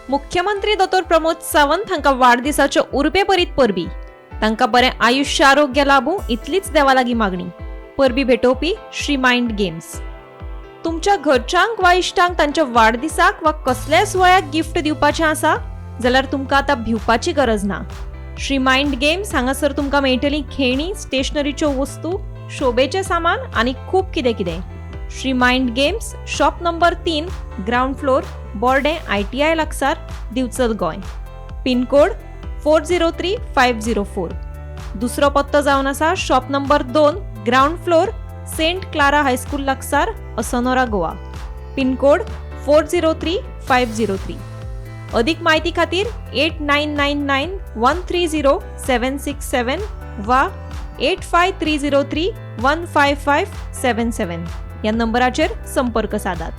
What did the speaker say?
मुख्यमंत्री दोतोर प्रमोद सावंत हांकां वाडदिसाच्यो उर्बेभरीत परबी. तांकां बरें आयुश्य, आरोग्य लाबूं इतलीच देवा लागीं मागणी. परबी भेटोवपी श्री मायंड गेम्स. तुमच्या घरच्यांक वा इश्टांक तांच्या वाडदिसाक वा कसल्याय सुवाळ्याक गिफ्ट दिवपाचें आसा जाल्यार तुमकां आतां भिवपाची गरज ना. श्री मायंड गेम्स हांगासर तुमकां मेळटली खेळणी, स्टेशनरीच्यो वस्तू, शोबेचें सामान आनी खूब कितें कितें. Shri mind games, shop number 3, ground floor, Borde ITI लागसार, दिवचल, गोंय, पिनकोड 403504. दुसरो पत्तो जावन आसा shop number 2, ground floor, Saint Clara high school लागसार, असनोरा, गोवा, पिनकोड 403503. अदीक म्हायती खातीर 8999130767 वा 8530315577 ह्या नंबराचेर संपर्क सादात.